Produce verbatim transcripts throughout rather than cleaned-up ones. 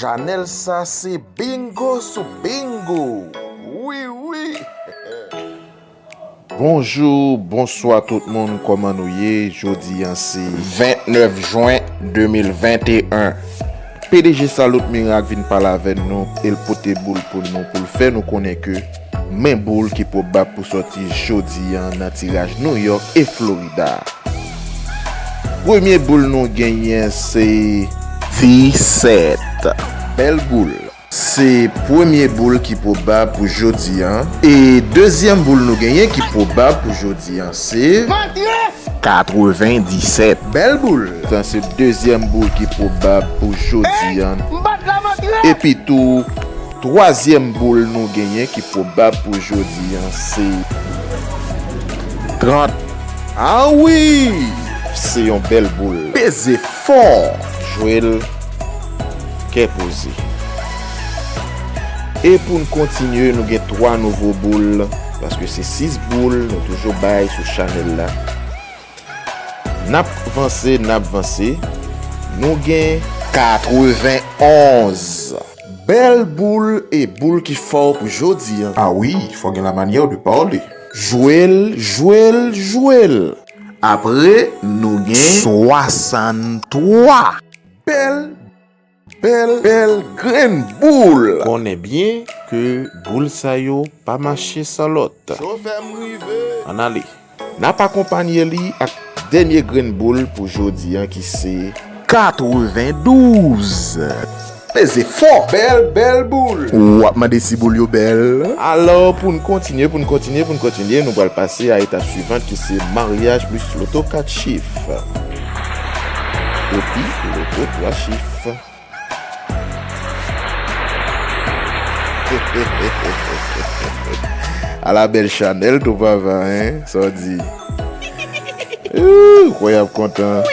Chanèl sa se bingo sou bingo. Wi, wi. Bonjou, bonswa tout moun, kòman nou ye? Jodi a se vennèf jen de mil venteyen. P D G Salut Miracle vin pale avè nou, e l pote boul pou nou, pou l fè nou konnen ke men boul ki pwobab pou sòti jodi a nan tiraj New York e Florida. Premye boul nou genyen se disèt. Bèl boul. Se premye boul ki pwobab pou jodi a. E dezyèm boul nou genyen ki pwobab pou jodi a se katrevendisèt. Bèl boul. Sa se dezyèm boul ki pwobab pou jodi a. Epi tou, twazyèm boul nou genyen ki pwobab pou jodi a se trant. Ah wi! Se yon bèl boul. Peze fò. Jwe l kè poze. E pou n kontinye, nou gen twa nouvo boul, paske se sis boul nou toujou bay sou chanèl la. N ap vanse, n ap vanse. Nou gen katrevenonz. Bèl boul e boul ki fò pou jodi a. Ah wi, fò gen la manyè de pale. Jwe l, jwe l, jwe l. Apre, nou gen swasanntwa. Bèl, bèl, bèl grenn boul. Konnen byen ke boul sa yo pa mache san lòt. Chofè m rive. Ann ale. N ap akonpanye li ak dènye grenn boul pou jodi a ki se katrevendouz. Peze fò. Bèl, bèl boul. W ap mande si boul yo bèl. Alò, pou n kontinye, pou n kontinye, pou n kontinye, nou pral pase a etap swivan ki se maryaj plis loto kat chif. Epi loto twa chif. Ala bèl chanèl tou papa, hein, sa w di? Ooh, kwè y ap kontan.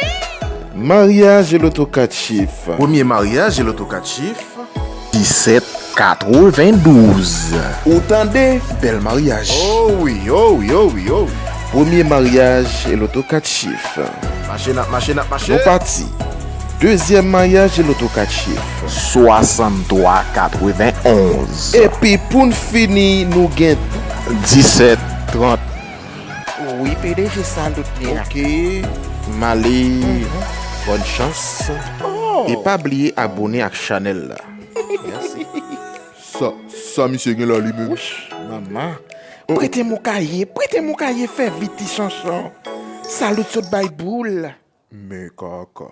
Maryaj e loto kat chif. Premye maryaj e loto kat chif. Disèt katrevendouz. Ou tande? Bèl maryaj. Oh wi, oh wi, oh wi, oh wi. Premye maryaj e loto kat chif. Mache, n ap mache, n ap mache. Nou pati. Dezyèm maryaj e loto kat chif. Swasanntwa katrevenonz. Epi pou n fini, nou gen disèt trant. Wi, P D G Salut Miracle. Ok, m ale. Bòn chans. Oh. E pa bliye abone ak chanèl la. Mèsi. Sa, sa misye gen la li menm? Wouch, manman. Prete m yon kaye, prete m yon kaye, fè vit ti chanchon. Salut sot bay boul. Men kaka.